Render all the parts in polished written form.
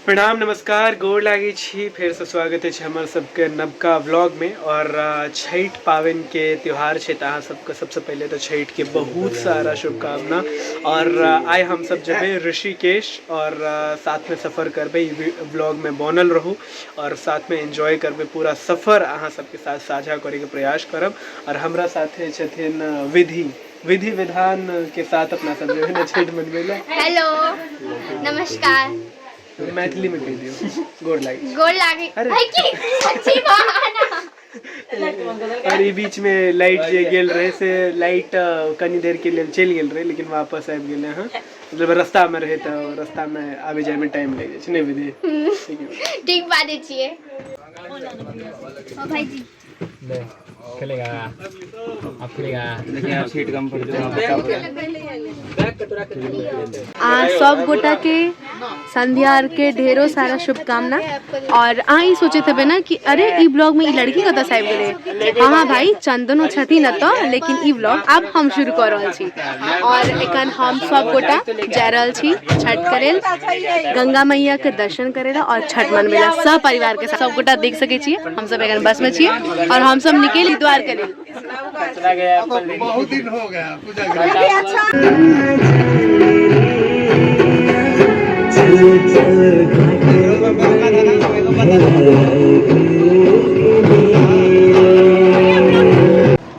प्रणाम नमस्कार गोर लागै छी। फेरसँ स्वागत अछि हमर सबके नवका व्लॉगमे। और छठि पाबनिके त्यौहार छै तऽ अहाँ सबके सबसँ पहिले तऽ छठिके बहुत सारा शुभकामना। और आइ हमसब जेबै ऋषिकेश और साथमे सफर करबै। ई व्लॉगमे बनल रहू और साथमे एन्जॉय करबै। पूरा सफर अहाँ सबके साथ साझा करैके प्रयास करब। और हमरा साथे छथिन विधि विधि विधान के साथ अपना सब जेबै ने छठि मनबै लए। हेलो नमस्कार। मैथिली में कहि दियौ, गोर लागि। गोर लागि। अरे। भाई की सच्ची बहाना। और ई बीच में लाइट जे गेल रहे से लाइट कनी देर के लेल चलि गेल रहे, लेकिन वापस आबि गेलै हँ। मतलब रास्ता में रहे तऽ रास्ता में आबे जाय में टाइम लागि जाइ छै। नहि विधि? ठीक है। ठीक बाजै छियै ओ भाईजी। ले खेलेगा आप, खेलेगा। देखिए आप सीट कम पड़। आ सब गोटा के संध्या के ढेरों सारा शुभकामना। और अहाँ ई सोचैत हेबै ने कि अरे ई ब्लॉग में ई लड़की कतऽ आबि गेलै। हाँ हाँ भाई, चंदनो छथिन एतऽ, लेकिन ई ब्लॉग आब हम शुरू कऽ रहल छी। और एखन हम सब गोटा जा रहल छी छठ करै लेल, गंगा मैया के दर्शन करै ला और छठ मनबै ला सब परिवार के साथ। सब गोटा देख सकै छियै, हम सब एखन बस में छियै और हम सब निकलि हरिद्वार के लेल। बहुत दिन हो गया पूजा।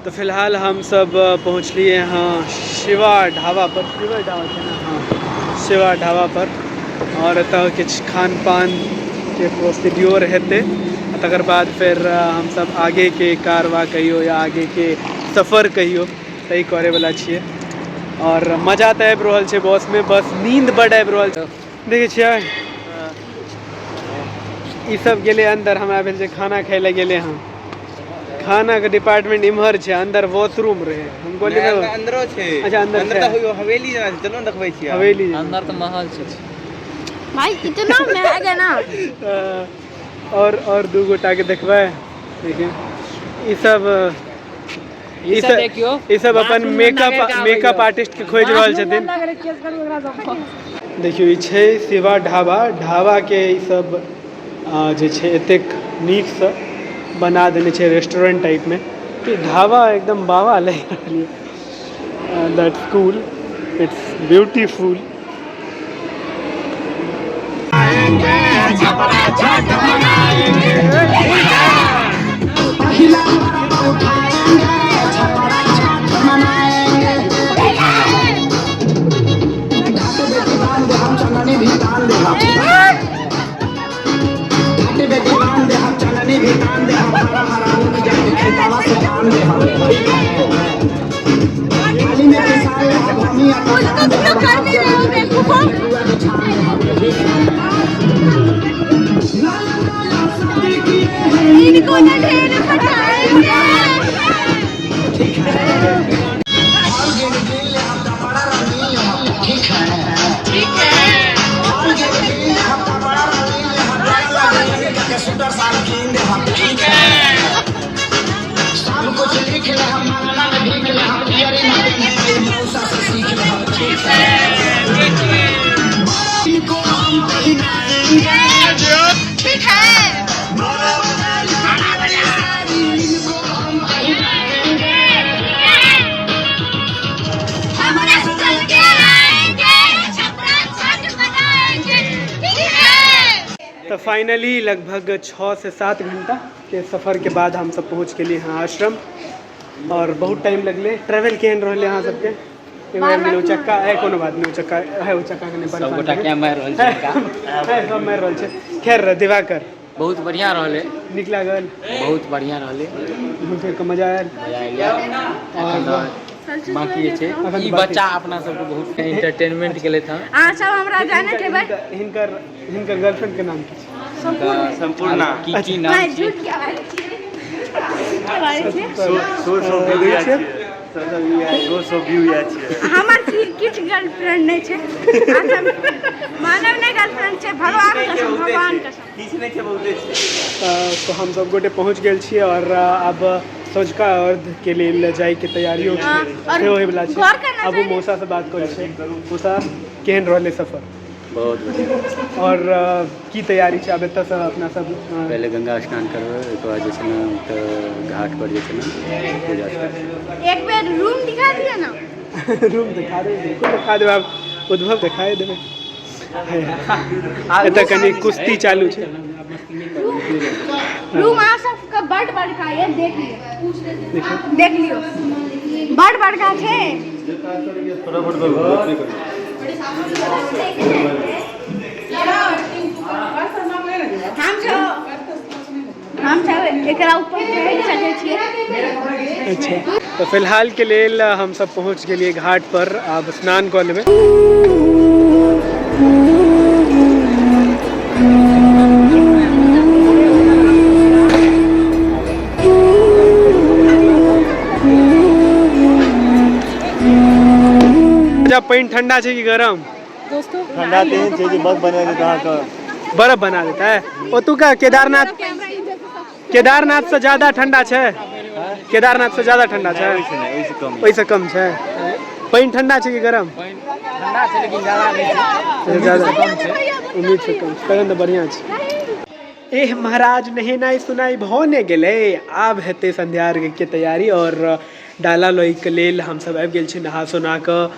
तऽ फिलहाल हम सब पहुँचलिए हँ शिवा ढाबा पर। शिवा ढाबा छै ने? हाँ, शिवा ढाबा पर। और एतऽ किछु खान पान के प्रोसीड्योर हेतै, आ तकर बाद फेर हमसब आगेके कारवा कहियौ या आगेके सफर कहियौ तय करैवला छियै। और मजा तऽ आबि रहल छै बसमे, बस नींद बड्ड आबि रहल छै। देखै छियै ई सब गेलै अन्दर, हमरा भेल जे खाना खाय लए गेलै हँ। खाना के डिपार्टमेंट इम्हर छै, अंदर वॉशरूम रहे। हम कहलियै नहि, अंदरो छै। अच्छा, अंदर अंदर छै। तऽ होइयो हवेली जेना छै, चलू ने देखबै छियै। हवेली जेना। अंदर तऽ महल छै। भाई इतना महग है ना। और दू गोटा के देखबै। देखियौ ई सब ई सब देखियौ। ई सब अपन बाथरूम मेकअप लगा के मेकअप आर्टिस्ट के खोजि रहल छथिन। देखियौ ई छै शिवा ढाबा। ढाबा के ई सब जे छै एतेक नीकसँ बना देने छै रेस्टोरेंट टाइपमे कि ढाबा एकदम बाबा लागि रहल यऽ। That's cool, it's beautiful. उसको तुम लोग कर नहीं रहे हो बेवकूफो। इनको ना ढेर फटाएंगे। ठीक है। ठीक है। हम चल के आएंगे, छपरा छठ मनाएंगे। ठीक है। तऽ फाइनली लगभग 6 से 7 घंटा के सफर के बाद हम सब पहुँच गेलियै हँ आश्रम। और बहुत टाइम लगलै। ट्रेवल केहन रहलै अहाँ सबके? एगो आबि गेलै उचक्का। ए कोनो बात नहि, उचक्का है, उचक्का के नहि सब परेशान गोटा करू। क्या मारि रहल छै हिनका? है, सब मारि रहल छै। खैर दिवाकर, बहुत बढ़िया रहलै। नीक लागल? बहुत बढ़िया रहलै। घूमि फिर कऽ मजा आयल? मजा आयल। एखन तऽ बाकी जे छै एखन ई बाकी बच्चा अपना सबके बहुत एंटरटेनमेंट केलथि हँ। अहाँ सब हमरा जानैत हेबै। हिनकर हिनकर गर्लफ्रेंड के नाम की छै? सम्पूर्णा। की की नाम भाई छै? झूठ क्या बात छियै, के बाजै छियै? सो सो व्यू देखै छियै? सो सो व्यू या छियै। हमर किछु गर्लफ्रेंड नहि छै। अहाँ सब मानव नहि गर्लफ्रेंड छै, भगवान कसम, भगवान कसम। किछु नहि छै, बहुते छै। तऽ हम सब गोटे पहुँच गेल छियै और आब सँझुका अर्घ के लेल जाइके तैयारियो हाँ, और सेहो होइवला छै। घर के आब नजर- मौसा से बात करै छै। मौसा, केहन रहलै सफर? बहुत बढ़िया। और की तैयारी छै आब एतऽसँ अपना सब? पहिले गंगा स्नान करबै, ओहिके बाद जे छै ने तऽ घाट पर जे छै ने पूजा करबै। एक बेर रूम दिखा दिअ ना। रूम दिखा देबै, बिल्कुल दिखा देबै। आब उद्भव दिखाए देबै। एतऽ कनि कुश्ती चालू छै। रूम अहाँ सबके बड बड़का ये, देख लियौ, देख लियौ, बड बड़का छै। हम सब एकरा ऊपर चढ़ि सकै छियै। अच्छा, तऽ फिलहाल के लेल हम सब पहुँच गेलियै घाट पर, आब स्नान कऽ लेबै। पानि ठंडा छै कि गरम? दोस्तों ठंडा तेहन छै जे बर्फ बना देत अहाँके। बर्फ बना देता है। ओतुका केदारनाथ, केदारनाथ से ज्यादा ठंडा छै? केदारनाथ से ज्यादा ठंडा छै? ओहिसँ कम। ओहिसँ कम छै। पानि ठंडा छै कि गरम? ठंडा छै लेकिन ज्यादा नहि छै। ज्यादा उम्मीद से कम छै, तखन तऽ बढ़िआँ छै। एह महाराज, नहेनाइ सुनाइ भऽ नहि गेलै, आब हेतै संध्या अर्घ्यके तैयारी। और डाला लैके लेल हमसब आबि गेल छी नहा सोना कऽ,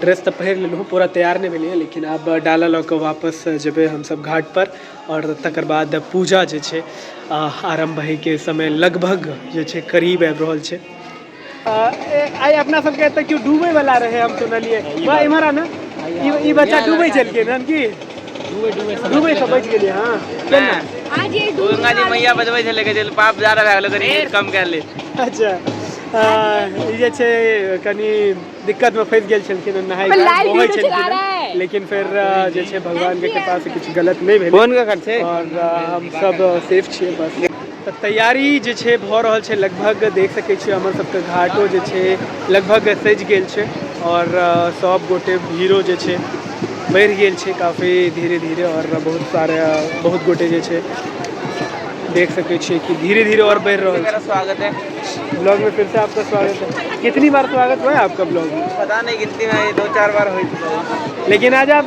ड्रेस तऽ पहिर लेलहुँ, पूरा तैयार नहि भेलियै, लेकिन आब डाला लऽ कऽ वापस जेबै हमसब घाट पर। और तकर बाद पूजा जे छै आरम्भ होइके समय लगभग जे छै करीब आबि रहल छै। आइ अपना सबके एतऽ केओ डूबै वाला रहै, हम सुनलियै। वाह, इम्हर आ ने, ई बच्चा डूबै छलखिन हन की? डूबै से बचि गेलियै? हँ, केना? आज ये गंगा जी मैया बजबै छलै कि पाप ज्यादा भए गेलै, कनि कम कए ले। अच्छा, ई जे छै कनि दिक्कतमे फँसि गेल छलखिन, नहाय लाइव बहै वीडियो चला रहा छलखिन, है। लेकिन फेर जे छै भगवानके कृपासँ किछु गलत नहि भेलै फोन ककर छै? और हम सब सेफ छियै बस। तऽ तैयारी जे छै भऽ रहल छै लगभग, देख सकै छियै हमर सबके घाटो जे छै लगभग सजि गेल छै और सब गोटे भीड़ो जे छै बढ़ि गेल छै काफी धीरे धीरे। और बहुत सारे बहुत गोटे जे छै देख सकै छियै कि धीरे धीरे और बढ़ि रहल मेरा छै। स्वागत है। ब्लॉग में फिर से आपका स्वागत है। कितनी बार स्वागत हुआ है आपका ब्लॉग में? पता नहीं, गिनती में 2-4 बार हो चुका है। लेकिन आज आप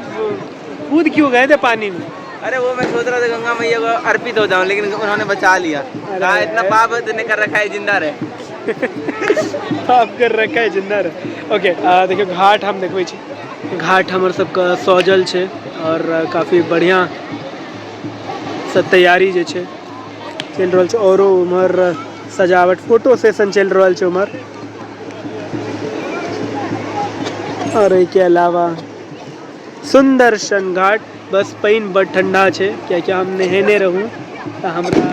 कूद क्यों गए थे पानी में? अरे वो मैं सोच रहा था गंगा मैया को अर्पित हो जाऊं, लेकिन उन्होंने बचा लिया। कहा इतना पाप तूने कर रखा है, जिंदा रहे। पाप कर रखा है, जिंदा रहे। ओके, देखियौ घाट हम देखबै छी। घाट हमर सबके सजल छै और काफी बढ़िआँ से तैयारी जे छै चलि रहल छै। औरो उम्हर सजावट फोटो सेशन चलि रहल छै उम्हर। और एहिके अलावा सुन्दर सन घाट। बस पानि बड ठंडा छै, कियाकि हम नहेने रहूँ तऽ हमरा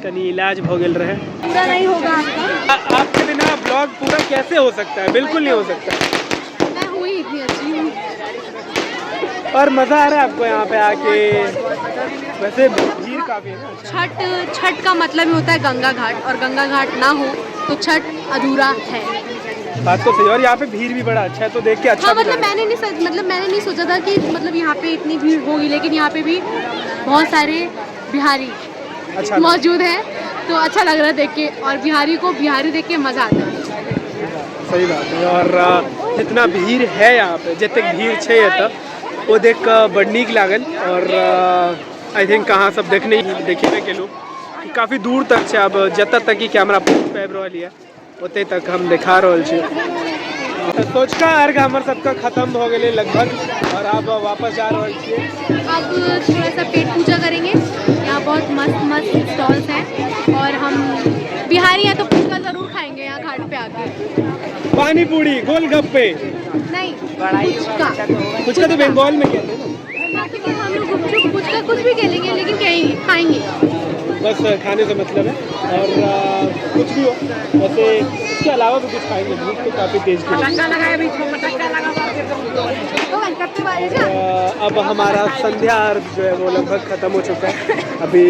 कनि इलाज भऽ गेल रहै। पूरा नहीं होगा आपका। आपके बिना ब्लॉग पूरा कैसे हो सकता है? बिल्कुल नहीं हो सकता। मैं हुई इतनी अच्छी हूँ। और मज़ा आ रहा है आपको यहाँ पे आके? वैसे भीड़ काफ़ी है ना? छठ, छठ का मतलब ही होता है गंगा घाट, और गंगा घाट ना हो तो छठ अधूरा है। बात तो सही। और यहाँ पे भीड़ भी बड़ा अच्छा है, तो देख के अच्छा हाँ, भी मतलब लग रहा है। मैंने नहीं सोचा था कि मतलब यहाँ पे इतनी भीड़ होगी, लेकिन यहाँ पे भी बहुत सारे बिहारी अच्छा मौजूद हैं, तो अच्छा लग रहा है देख के। और बिहारी को बिहारी देख के मज़ा आता है। सही बात है। और जितना भीड़ है यहाँ पे, जतेक भीड़ छै एतऽ, ओ देख कऽ बड़ नीक लागल। और I think अहाँ सब देखने देखेबे केलहुँ कि काफ़ी दूर तक छै। आब जतऽ तक ई कैमरा पहुँच पाबि रहल यऽ ओतऽ तक हम देखा रहल छी। तऽ सोझका अर्घ हमर सबके खत्म भऽ गेलै लगभग और आब वापस जा रहल छियै। अब थोड़ा सा पेट पूजा करेंगे। यहाँ बहुत मस्त मस्त स्टॉल्स हैं और हम बिहारी हैं तो पुचका ज़रूर खाएंगे यहाँ घाट पे आके। पानी पूरी, गोलगप्पे। नहीं, पुचका। पुचका तो बंगाल में कहते हैं ना। लेकिन हम लोग गुपचुप पुचका कुछ भी कह लेंगे, लेकिन कहेंगे, खाएंगे। बस खाने से मतलब है। और कुछ भी हो, वैसे इसके अलावा भी कुछ खाएंगे। भूख तो काफ़ी तेज थी। अब हमारा संध्या अर्घ जो है वो लगभग ख़त्म हो चुका है। अभी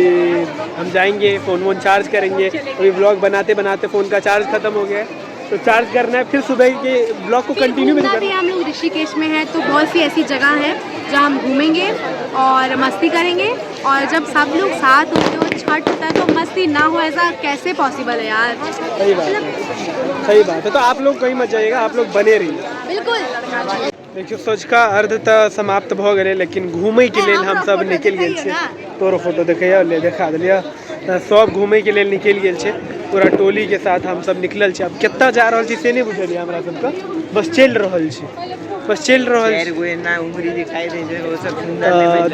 हम जाएंगे, फ़ोन वोन चार्ज करेंगे। अभी व्लॉग बनाते बनाते फ़ोन का चार्ज ख़त्म हो गया है, तो चार्ज करना है, फिर सुबह के व्लॉग को फिर कंटिन्यू भी घूमना भी करना। हम लोग ऋषिकेश में हैं तो बहुत सी ऐसी जगह है जहाँ हम घूमेंगे और मस्ती करेंगे। और जब सब लोग साथ होते हो, छठ होता है, तो मस्ती ना हो ऐसा कैसे पॉसिबल है यार? सही बात है, सही बात है। तो आप लोग कहीं मत जाइएगा, आप लोग बने रहिए। बिल्कुल। देखियौ सोझका अर्ध तऽ समाप्त भऽ गेलै, लेकिन घूमयके लेल हमसब निकलि गेल छियै। तोरो फोटो देखैया ले, देखा देलियै। तऽ सब घूमयके लेल निकलि गेल छै, पूरा टोलीके साथ हमसब निकलल छी। आब कतऽ जा रहल छी से नहि बुझलियै हमरा सबके, बस चलि रहल छी, बस चलि रहल छी।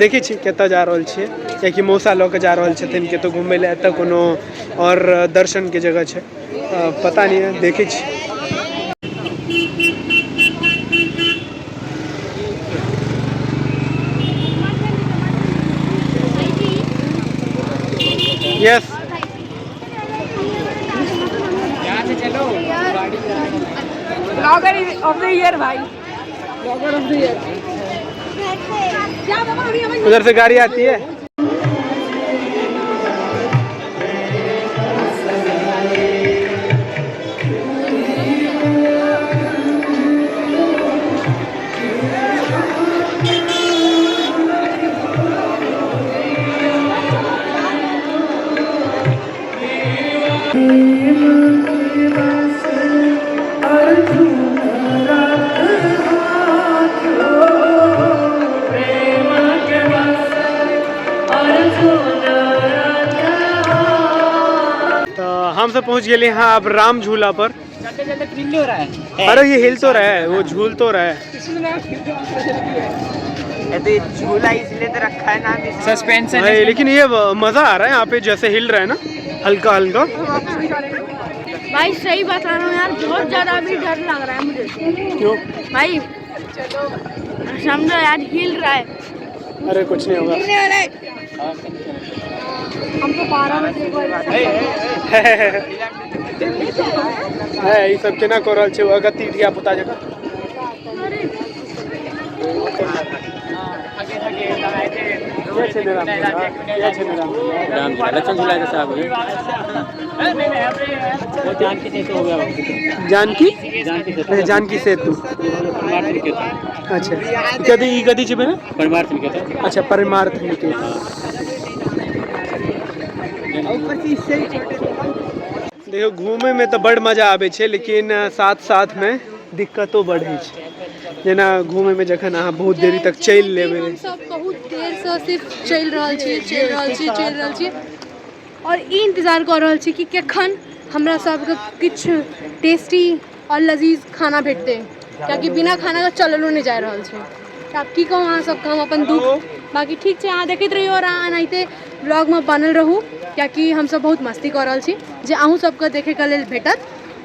देखै छी कतऽ जा रहल छियै, कियाकि मौसा लऽ कऽ जा रहल छथिन कतहु घूमय लए। एतऽ कोनो आओर दर्शनके जगह छै, पता नहि है, देखै छी। Yes, blogger of the year भाई, ब्लॉगर ऑफ the year. उधर से गाड़ी आती है। हम सब पहुंच गए यहाँ अब राम झूला पर। अरे ये हिल तो रहा है, वो झूल तो रहा है। तो झूला इसलिए तो रखा है ना, सस्पेंशन। लेकिन ये मजा आ रहा है यहाँ पे, जैसे हिल रहा है ना हल्का हल्का। भाई सही बता रहा हूँ यार, बहुत ज्यादा अभी डर लग रहा है मुझे। क्यों भाई? समझो यार, हिल रहा है। अरे कुछ नहीं होगा। हम तो 12 बजे है ई सब केना कऽ रहल छै अगत्ती धिया पुता जकाँ। राम झूला, लक्ष्मण झूला के साहब वो जानकी सेतु हो गया। जानकी जानकी, जानकी सेतु। अच्छा, कदी ई कदी छै बने? परमार्थ निकेतन। अच्छा, परमार्थ निकेतन। देखियौ घूमे में तऽ बड़ मजा आबै छै, लेकिन साथ साथ में दिक्कतो बढ़ै छै। जेना घूमे में जखन अहाँ बहुत देरी तक चलि लेबै। हमसब बहुत देरसँ सिर्फ चलि रहल छी, चलि रहल छी, चलि रहल छी और ई इंतजार कऽ रहल छी कि कखन हमरा सबके किछु टेस्टी और लजीज खाना भेटतै, कियाकि बिना खानाके चललो नहि जा रहल छै। तऽ आब की कहू अहाँ सबके हम अपन दुख। बाकी ठीक छै, अहाँ देखैत रहियौ और अहाँ एनाहिते ब्लॉगमे बनल रहू, कियाकि हमसब बहुत मस्ती कऽ रहल छी जे अहूँ सबके देखैके लेल भेटत।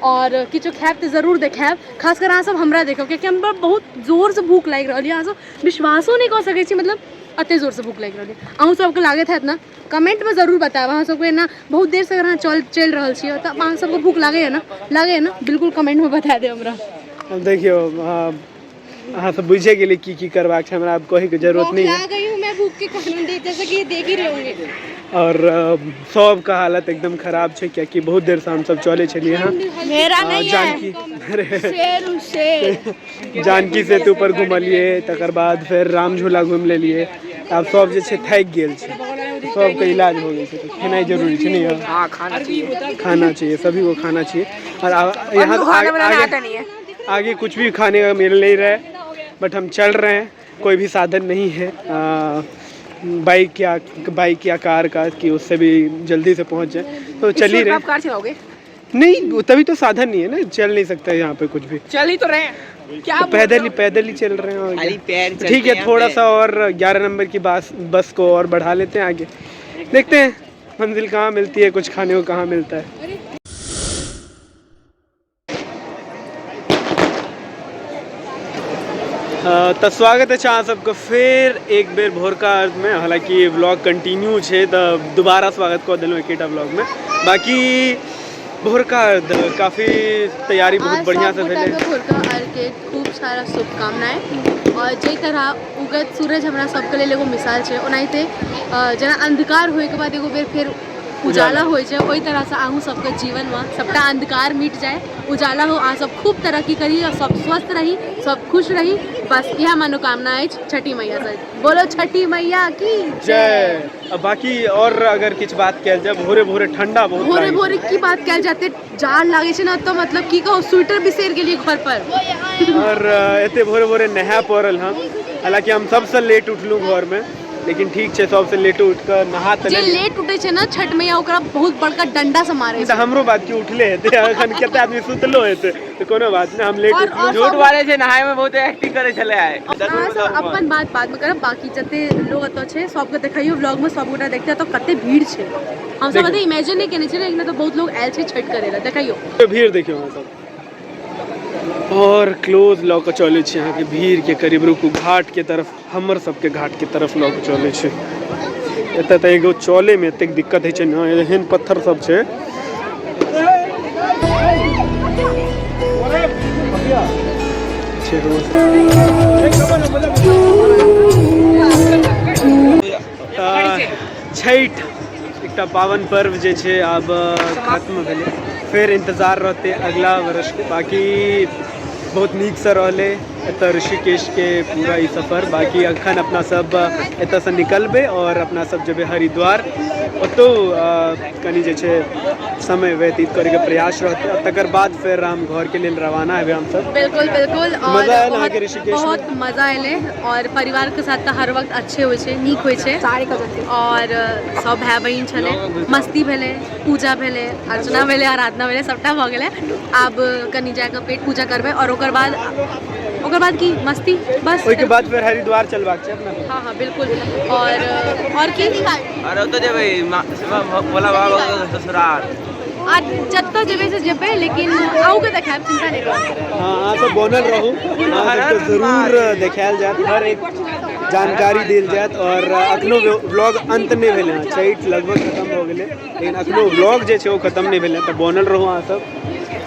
और किछु खायब तऽ जरूर देखायब, खासकर अहाँ सब हमरा देखब, कियाकि हमरा बहुत जोरसँ भूख लागि रहल यऽ। अहाँ सब विश्वासो नहि कऽ सकै छी, मतलब एते जोरसँ भूख लागि रहल यऽ। अहूँ सबके लागैत हैत ने? कमेंटमे जरूर बतायब। अहाँ सबके एना बहुत देरसँ अगर अहाँ चलि रहल छियै तऽ अहाँ सबके भूख लागैए ने? लागैए ने? बिल्कुल कमेंटमे बता देब हमरा। अब देखियौ, अहाँ सब बुझे गेलियै की की करबाक छै, हमरा आब कहैके जरूरत नहीं है। आ गई हूँ मैं भूख के कारण, जैसे कि देख ही रहे होंगे। और सबके हालत एकदम खराब छै, कियाकि बहुत देर से हम सब चले छलियै हँ। मेरा नहीं है, जानकी, अरे शेर हूँ शेर। जानकी सेतु पर घुमलियै, तकर बाद फेर राम झूला घुमि लेलियै। आब सब जे छै थाकि गेल छै, सबके इलाज हो गेल छै, तऽ खेनाइ जरूरी छै। नहीं? हाँ, खाना चाहिए, खाना चाहिए, सभी को खाना चाहिए। और यहाँ खाना बनाना आगे, आता नहीं है। आगे कुछ भी खाने का मिल नहीं रहा है, बट हम चल रहे हैं। कोई भी साधन नहीं है बाइक या कार का कि उससे भी जल्दी से पहुंच जाए, तो चल ही रहे। आप कार चलाओगे? नहीं, तभी तो साधन नहीं है ना, चल नहीं सकता यहाँ पे कुछ भी। चल ही तो रहे हैं क्या? तो पैदल ही, पैदल ही चल रहे हैं और खाली क्या। पैर चलते ठीक है, हैं थोड़ा पे। सा और 11 नंबर की बस बस को और बढ़ा लेते हैं आगे, देखते हैं मंजिल कहाँ मिलती है, कुछ खाने को कहाँ मिलता है। तऽ स्वागत है अहाँ सबके फेर एक बेर भोरका अर्घ में। हालांकि व्लॉग कंटिन्यू छै तऽ दोबारा स्वागत कऽ देलहुँ एकेटा व्लॉग में। बाकी भोरका अर्घ काफ़ी तैयारी बहुत बढ़िया से भेलै। भोरका अर्घ के खूब सारा शुभकामनाएं। और जाहि तरह उगत सूरज हमरा सबके लेल एगो मिसाल छै, ओनाहिते जेना अंधकार होइके बाद एगो बेर फेर उजाला होइ छै, ओहि तरहसँ अहूँ सबके जीवनमे सबटा अंधकार मिट जाए, उजाला हो, अहाँ सब खूब तरक्की करी और सब स्वस्थ रही, सब खुश रही, बस इएह मनोकामना अछि छठी मैया से। बोलो छठी मैया की जय। आ बाकी और अगर किछु बात कयल जाय, भोरे भोरे ठंडा बहुत भोरे लागै छै। भोरे की बात कयल जाते, जाड़ लागे छै ने तऽ मतलब की कहू, स्वेटर बिसरि गेलियै घर पर। और एते भोरे भोरे नहाय पड़ल हम, हालांकि हम सबसँ लेट उठलहुँ घरमे, लेकिन ठीक छै, सबसँ लेट उठि कऽ नहा तऽ जे लेलियै। लेट उठै छै ने छठ मैया ओकरा बहुत बड़का डंडा से मारै तऽ छै। हमरो बात की उठले हेतै, एखन कते आदमी सुतलो हेतै, तऽ कोनो बात नहि, हम लेट और उठलहुँ। और झूठ सब बाजै छै, नहाय में बहुत एक्टिंग करै छलै आइ। अहाँ सब अपन बात बाद में करब, बाकी जते लोग एतऽ छै सबके देखैयो व्लॉग में, सब गोटा देखते तऽ कते भीड़ छै। हम सब एते इमेजिन नहि केने छियै, लेकिन एतऽ बहुत लोग आयल छै छठि करै लए। देखैयो भीड़ देखियौ अहाँ सब, और क्लोज लऽ कऽ चलै छी अहाँके भीड़ के करीब। रुकू, घाट के तरफ, हमर सबके घाट के तरफ लऽ कऽ चलै छै। एतऽ तऽ एगो चले में एतेक दिक्कत होइ छै ने, एहन पत्थर सब छै। तऽ छठि एकटा पावन पर्व जे छै आब खत्म भेलै, फेर इंतजार रहतै अगला वर्षके। बाकी बहुत नीकसँ रहलै एतऽ ऋषिकेशके पूरा ई सफर। बाकी अखन अपना सब एतऽसँ निकलबै और अपना सब जेबै हरिद्वार, ओतौ कनि जे छै समय व्यतीत करैके प्रयास रहतै, आ तकर बाद फेर हम घरके लेल रवाना हेबै हमसब। बिल्कुल बिल्कुल। और मजा आयल बहुत अहाँके ऋषिकेश में? बहुत मजा एलै, और परिवार के साथ तऽ हर वक्त अच्छे होइ छै, नीक होइ छै। और सब भाय बहिन छलै, मस्ती भेलै, पूजा भेलै, अर्चना भेलै, आराधना भेलै, सबटा भऽ गेलै। आब कनि जाकऽ पेट पूजा करबै और ओकर बाद की मस्ती बस। ओहिके बाद फेर हरिद्वार चलबाक छै अपना। हाँ हाँ बिल्कुल। और की और ओतऽ जेबै भोला बाबा के ससुराल। आ जतऽ जेबै से जेबै, लेकिन अहूँके देखायब, चिंता नहि करू। हाँ, अहाँ सब बनल रहू, अहाँ सबके जरूर देखायल जायत, हर एक जानकारी देल जायत। और अखनो व्लॉग अंत नहि भेलै हँ, छठि लगभग खत्म भऽ गेलै, लेकिन अखनो व्लॉग जे छै ओ खत्म नहि भेलै, तऽ बनल रहू अहाँ सब।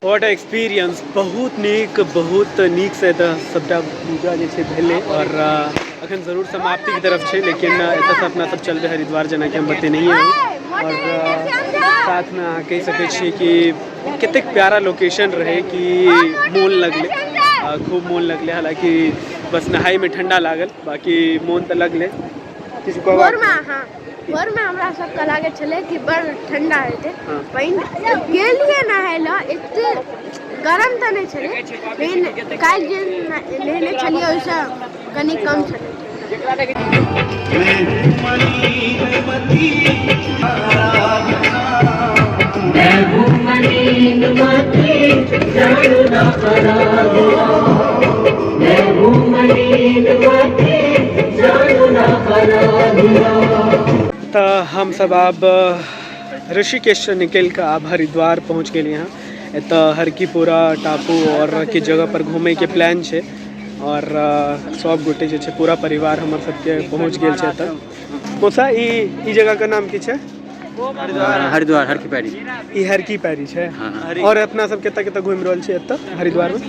What experience, बहुत नीक, बहुत नीकसँ एतऽ सबटा पूजा जे छै भेलै। और अखन जरूर समाप्तिके तरफ छै, लेकिन एतऽसँ अपना सब चलबै हरिद्वार, जेनाकि हम बतेनहिए हूँ। और साथमे अहाँ कहि सकै छियै कि कतेक प्यारा लोकेशन रहै कि मोन लगलै, खूब मोन लगलै। हालांकि बस नहाइमे ठंडा लागल, बाकी मोन तऽ लगलै। किछु कहबाक? भोरमे, हाँ, भोरमे हमरा सबके लागै छलै कि बड़ ठंडा हेतै, पानि गेलियै नहाय लए, एते गरम तऽ नहि छलै, लेकिन काल्हि जे नहेने छलियै ओहिसँ कनि कम छलै। तऽ हमसब आब ऋषिकेशसँ निकलि कऽ आब हरिद्वार पहुँच गेलियै हँ। एतऽ हरकीपुरा टापू और किछु जगह पर घूमैके प्लान छै, और सब गोटे जे छै पूरा परिवार हमर सबके पहुँच गेल छै एतऽ। मौसा, ई जगहके नाम की छै? हरिद्वार, हरकी पैरी। ई हरकी पैरी छै। हाँ। और अपना सब कतऽ कतऽ घूमि रहल छी एतऽ हरिद्वारमे?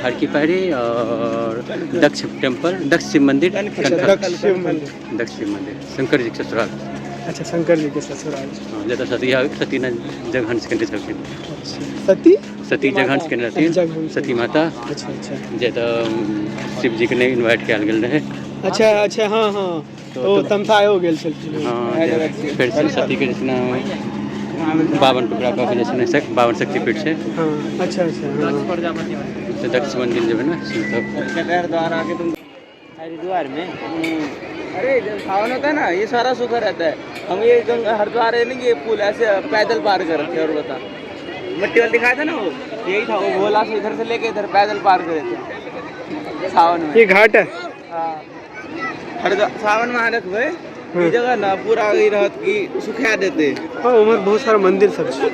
हरकी पैरी और दक्ष टेम्पल, दक्ष शिव मंदिर। अच्छा, दक्ष शिव मंदिर। दक्ष शिव मंदिर, शंकर जी के ससुराल। अच्छा, शंकर जी के ससुराल। हाँ, जतऽ सती जगहंस केने छलखिन। अच्छा, सती? सती जगहंस केने रहथिन, सती माता। अच्छा अच्छा। जतऽ शिव जी के नहि इन्वाइट कयल गेल रहै। अच्छा अच्छा, हाँ हाँ, तो तमसायो गेल छलखिन। हाँ, फेर सती के जे छै ने 52 टुकड़ा कऽ के जे छै ने 52 शक्तिपीठ छै। हाँ, अच्छा अच्छा, हाँ। तऽ दक्ष मंदिर जेबै ने सब। हरिद्वार में अरे जब सावन होता है ना, ये सारा सूखा रहता है। हम ये हरिद्वार है ना, ये पुल ऐसे पैदल पार करते हैं। और बता, मट्टी वाला दिखाया था ना, वो यही था, वो भोला से इधर से लेके इधर पैदल पार करे थे सावन में। ये घाट है। हाँ, हरिद्वार सावन में रखबे ये जगह ना पूरा ई रहत कि सुखा देते। हाँ, उधर बहुत सारा मंदिर सब छै।